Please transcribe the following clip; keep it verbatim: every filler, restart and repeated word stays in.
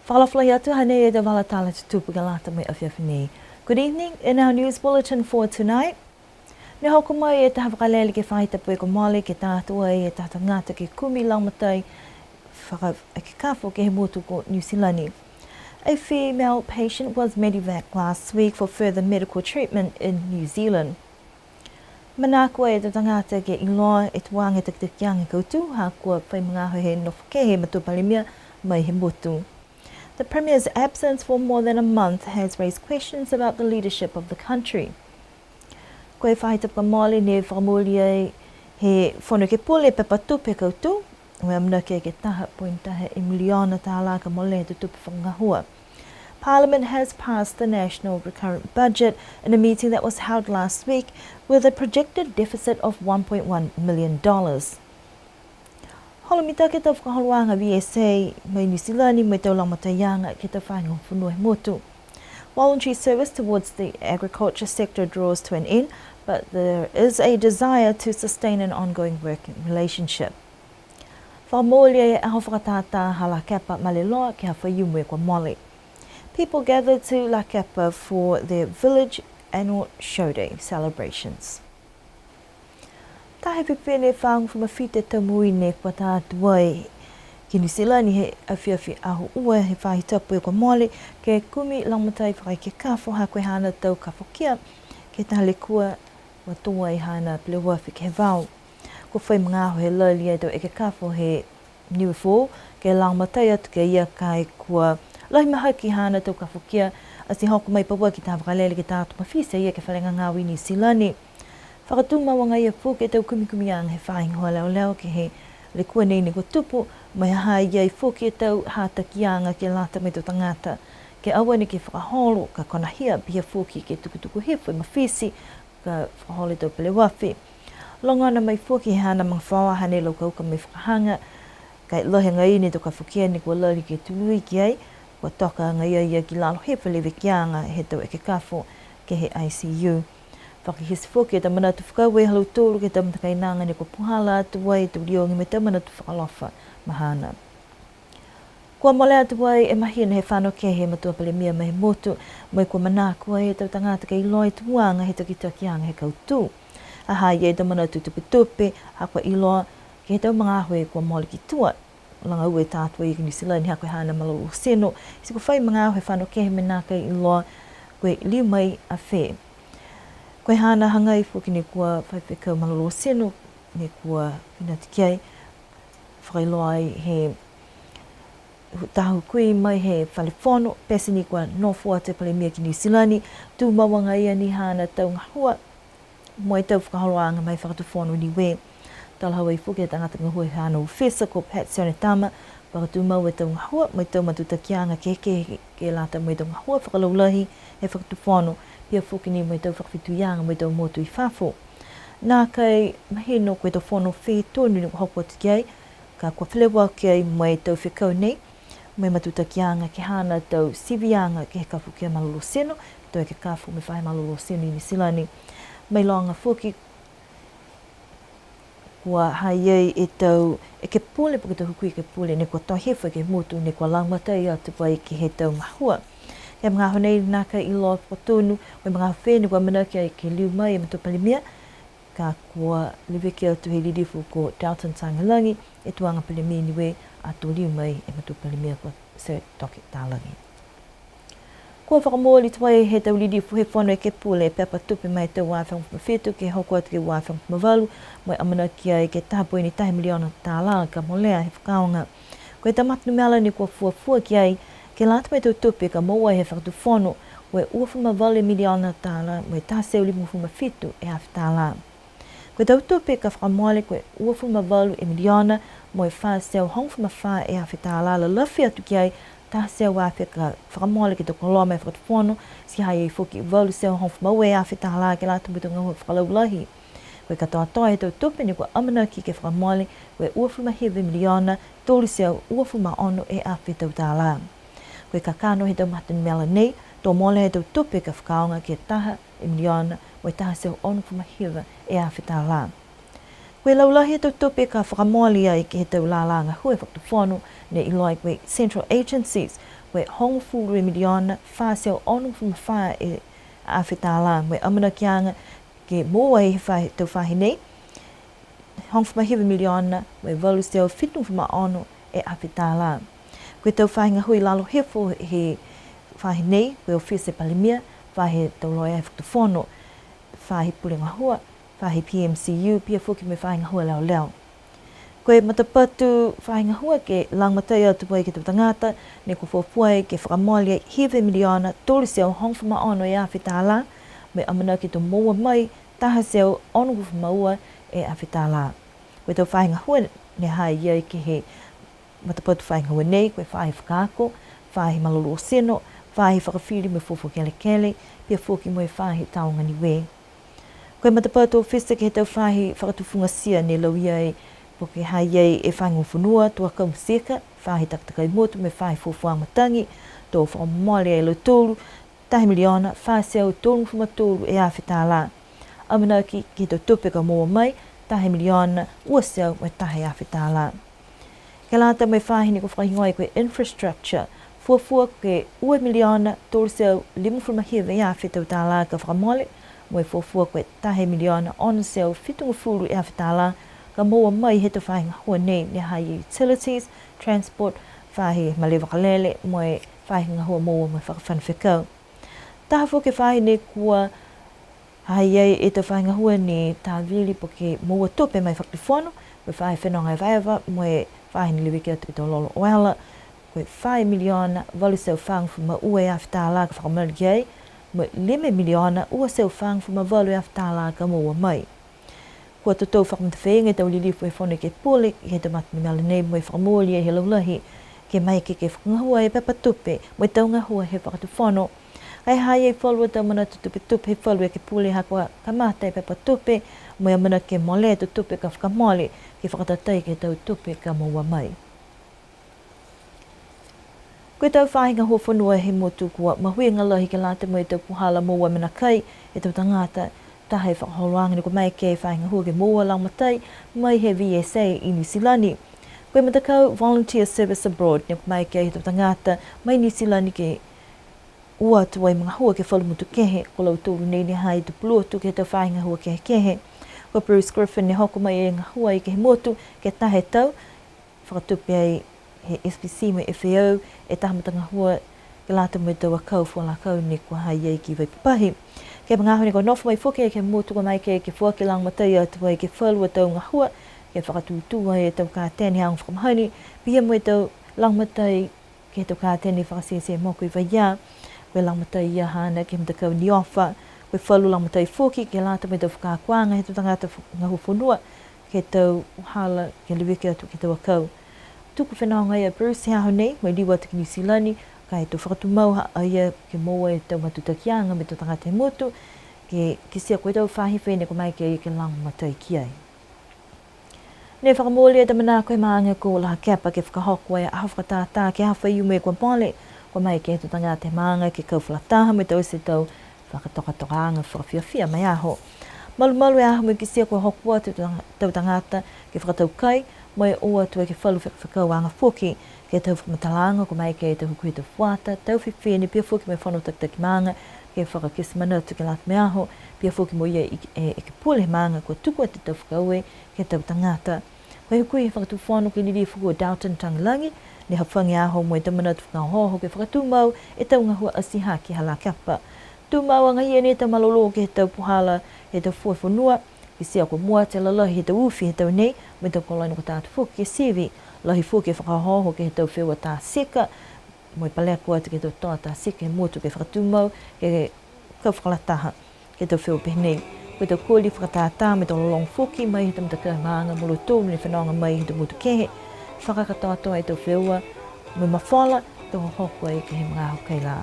Fakaalofa lahi atu, hanei e tau vala tala tutupu ke lata mo e afiafi nei. Good evening. In our news bulletin for tonight, ne hoko mai e taha vakalele ke he faahi tapu kua mole ke ta atu ai e taha tagata ke kumi lagomatai fakaekekafo ke he motu ko Niu Silani. A female patient was medevac last week for further medical treatment in New Zealand. Manako e tau tagata ke iloa e tuaga he takitakiaga he kautū, ha kua fai magaaho he nofo kehe e matua palemia mai he motu. The Premier's absence for more than a month has raised questions about the leadership of the country. Ko e faahi tapu kua mole ne fakamooli ai he Fono Ekepule e pepa tupe he kautū, mo e amanaki ke taha poini taha e miliona tālā ka molea e tau tupe fakagahua. Parliament has passed the National Recurrent Budget in a meeting that was held last week with a projected deficit of one point one million dollars. Holo mitaki e tau fakaholoaga V S A mai Niu Silani mo e tau lagomataiaga ke he tau faahi gahua fonua he motu. Voluntary service towards the agriculture sector draws to an end, but there is a desire to sustain an ongoing working relationship. Fakamooli e aho fakatātā ha Lakepa Maleloa ke he Aho Faiumu kua mole. People gathered to Lakepa for their village annual show day celebrations. Taha e fifine fāgofulu ma fitu e tau moui ne kua ta atu ai ki Niu Silani he afiafi Aho Ua he faahi tapu kua mole, ke kumi lagomatai fakaekekafo ha ko e haana tau kafokia ke he taha lekua kua tō ai haana peleoafi ke he vao. Kua fai magaaho he lali e tau ekekafo he Niue Foou ke lagomatai atu ki a ia, ka e kua lahi mahaki haana tau kafokia, ati hoko mai pauaki taha vakalele ke ta atu mafiti a ia ke he fale gagao i Niu Silani. Fakatumau agaia foki e tau kumikumiaga he faahi gahua leoleo ke he lekua nei ne kua tupu, mo e ha ha i ai foki e tau hatakiaga ke lata mo e tau tagata ke aua neke fakaholo ka konahia, pihia foki ke tukutuku hifo e mafiti ka fakaholo e tau peleoafi. Logona mai foki he haana magafaoa hane laukauka mo e fakahaga, ka e lahi agaia ni e tau kafokia ne kua lali ke tului ki ai, kua toka agaia ia ki lalo he fale levekiaga he tau ekekafo ke he I C U. Fakakite foki e tau manatu fakaaue ha lautolu ke he tau matakainaga ne kua puhala atu ai e tau liogi mo e tau manatu fakaalofa ma haana. Kua mole atu ai e mahina he fano kehe e matua palemia mai he motu, mo e kua manako ai e tau tagata ke iloa e tuaga he takitakiaga he kautū. Ha ha i ai e tau manatu tupetupe, ha kua iloa ke he tau magaaho kua mole ki tua. Laga ua e ta atu ai ki Niu Silani ha ko e haana malolō tino, ti kua fai magaaho he fano kehe mo e nākai iloa ko e liu mai a fē. Ko e haana hagai foki ne kua fai fekau malolō tino, ne kua finatu ki ai, fakailoa ai he taha hukui mai he Fale Fono, pete ni kua nofo atu e Palemia ki Niu Silani, tumau agaia ni haana tau gahua mo e tau fakaholoaga ma e Fakatufono Niue. Talahau ai foki e tagata gahua he haana ofisa ko Pat Sionetama, fakatumau e tau gahua mo e tau matutakiaga kehekehe ke lata mo e tau gahua fakalaulahi he Fakatufono, pihia foki ni mo e tau fakafetuiaga mo e tau motu i fafo. Nākai mahino ko e tau fono fē tonu ne kua hoko atu ki ai, ka kua feleveia ai mo e tau fekau nei, mo e matutakiaga ke he haana tau siviaga ke he kafokia malolō tino, tau ekekafo mo e faahi malolō tino i Niu Silani. Mailoga foki kua ha ha i ai e tau ekepule, po ke tau hukui ekepule, ne kua tohi hifo ke he motu, ne kua lagomatai atu ai ke he tau gahua. Ke he magaaho nei nākai iloa fakatonu, mo e magaaho fē ne kua amanaki ai ke liu mai e Matua Palemia, ka kua leveki atu he lilifu ko Dalton Tagelagi e tuaga Palemia Niue, ato liu mai e Matua Palemia ko Sir Toke Talagi. Kua fakamooli tuai he tau lilifu he Fono Ekepule e pepa tupe ma e tau ua afe hogofulu ma fitu ke hoko atu ke ua afe hogofulu ma valu, mo e amanaki ai ke taha poini taha miliona tālā ka molea he fakaaoga. Ko e tau matanumela ne kua fuafua ki ai, ke lata mo e tau tupe ka moua he Fakatufono, ko e uafulu ma valu e miliona tālā mo e taha e teau limagofulu ma fitu e afe tālā. Ko e tau tupe ka fakamole ko e uafulu ma valu e miliona mo e fā e teau hogofulu ma fā e afe tālā, lalafi atu ki ai taha e teau afe ka fakamole ke he tau koloa ma e Fakatufono, ti ha ha i ai foki valu e teau hogofulu ma ua e afe tālā ke lata mo e tau gahua fakalaulahi. Ko e katoatoa he tau tupe ne kua amanaki ke fakamole, ko e uafulu ma hiva e miliona tolu e teau uafulu ma ono e afe tau tālā. Ko e kakano he tau matanumela nei, to mole he tau tupe ka fakaaoga ke taha e miliona mo e taha e teau onogofulu ma hiva e afe tālā. Ko e laulahi he tau tupe ka fakamole ai ke he tau lālā gahua he Fakatufono, ne iloa ai ko e central agencies, Ko e hogofulu e miliona, fā e teau onogofulu ma fā e afe tālā, mo e amanakiaga ke moua he faahi, tau faahi nei, hogofulu ma hiva miliona, mo e valu e teau fitugofulu ma ono e afe tālā. Ko e tau faahi gahua i lalo hifo he faahi nei, ko e ofisa Palemia, faahi tau loea he fakatufono, faahi pule gahua, faahi P M C U, pihia foki mo e faahi gahua leoleo. Ko e matapatu faahi gahua ke lagomatai atu ai ke he tau tagata, ne kua fuafua ai ke fakamole ai hiva e miliona tolu e teau hogofulu ma ono e afe tālā, mo e amanaki to moua mai taha e teau onogofulu ma ua e afe tālā. Ko e tau faahi gahua ne ha i ai ke he matapatu faahi gahua nei, ko e faahi fakaako, faahi malolō tino, faahi fakafili mo e fuafua kelekele, pihia foki mo e faahi tāoga Niue. Ko e matapatu ofisa ke he tau faahi fakatufugatia ne lauia ai, po ke ha i ai e faahi gahua fonua, tau akau mo e tika, faahi takatakai motu mo e faahi fuafua matagi, to fakamole e lautolu, taha e miliona, fā e teau tolugofulu ma tolu e afe tālā. Amanaki ke he tau tupe ka moua mai, taha e miliona, ua e teau mo e taha e afe tālā. Ke lata mo e faahi ne kua fakahigoa ai ko e infrastructure, fuafua ke ua e miliona, tolu e teau limagofulu ma hiva e afe tau tālā ka fakamole, mo e fuafua ko e taha e miliona, ono e teau fitugofulu e afe tālā, ka moua mai he tau faahi gahua nei, ne ha i ai utilities, transport, faahi malē vakalele, mo e faahi gahua moua mo e fakafano fekau. Taha foki e faahi ne kua ha i ai e tau faahi gahua ne tavili po ke moua tupe mai fakatufono, ko e faahi fenoga evaeva, mo e faahi ne leveki atu ke he tau lolo oela, ko e fā e miliona, valu e teau fagofulu ma ua e afe tālā ka fakamole ki ai, mo e lima e miliona, ua e teau fagofulu ma valu e afe tālā ka moua mai. Kua totou fakamatafeiga e tau lilifu he Fono Ekepule, ke he tau mataniumela nei mo e fakamooli e he laulahi, ke maeke ke fakagahua e pepa tupe, mo e tau gahua he fakatufono. Ka e ha i ai falu a tau manatu tupetupe he falu ekepule ha kua kamata e pepa tupe, mo e amanaki ke mole e tau tupe ka fakamole, ke fakatatai ke he tau tupe ka moua mai. Ko e tau faahi gahua fonua he motu kua mahuiga lahi ke lata mo e tau puhala moua mena kai he tau tagata, taha e fakaholoaga ne kua maeke e faahi gahua ke moua lagomatai mai he V S A i Niu Silani. Ko e matakau Volunteer Service Abroad ne kua maeke he tau tagata mai Niu Silani ke o atu ai mo gahua ke he falu motu kehe, ko lautolu nei ne ha i ai tau pulotu ke he tau faahi gahua kehekehe. Ko Bruce Griffin ne hoko mai e gahua ai ke he motu, ke taha e tau, fakatupe ai he S P C mo e F A O, e taha matagahua ke lata mo e tau akau fualakau ne kua ha i ai ki Vaipapahi. Ke he magaaho ne kua nofo mai foki ai ke he motu kua maeke ke foaki lagomatai atu ai ke he falu a tau gahua, ke fakatūtū ai e tau katene aoga fakamahani, pihia mo e tau lagomatai ke he tau katene fakasese moko i Vaiea, ko e lagomatai ia haana ke he matakau NIOFA, ko e falu lagomatai foki ke lata mo e tau fakaakoaga he tau tagata fo-, gahua fonua, ke he tau puhala ke leveki atu ke he tau akau. Tuku fenoga a Bruce he aho nei, mo e liu atu ki Niu Silani, ka e to fakatumau ha ia ke moua e tau matutakiaga mo e tau tagata he motu, ke kitia ko e tau faahi fē ne kua maeke ke lagomatai ki ai. Ne fakamooli e tau manako he maaga ko Lahakepa ke fakahoko e aho fakatātā ke he aho Faiumu kua mole, kua maeke he tau tagata he maaga ke kau fakalataha mo e taute e tau fakatokatokaaga fakafiafia ma e aho. Malumalu e aho mo e kitia kua hoko atu e tau tagata ke fakatau kai, mo e o atu ai ke he falu fekafekauaga foki, ke he tau fakamatalaaga kua maeke e tau hukui he tau fuata, tau fifine, pihia foki mo e fono takitaki maaga, ke fakakite manatu ke lata mo e aho, pihia foki mo e, e, e ekepule he maaga kua tuku atu e tau fakaaue ke he tau tagata. Ko e hukui he fakatufono ke lilifu ko Dalton Tagelagi, ne hafagi e aho mo e tau manatu fakaohooho ke fakatumau e tau gahua atihake ha Lakepa. Tumau agaia ni e tau malolō ke he tau puhala he tau fua fonua, kitia kua mua atu e lalahi he tau ufi he tau nei, mo e tau koloa ne kua taatu foki ke sivi, lahi foki e fakaohooho ke he tau feua tā tika, mo e paleko atu ke he tau toa tā tika he motu ke fakatumau, ke kau fakalataha ke he tau feua pehē nei. Ko e tau koli fakatātā mo e tau lologo foki mai he tau matakau maaga mo lautolu ne fenoga mai he tau motu kehe, fakakatoatoa e tau feua mo e mafola, to hohoko ai ke he magaaho kailā.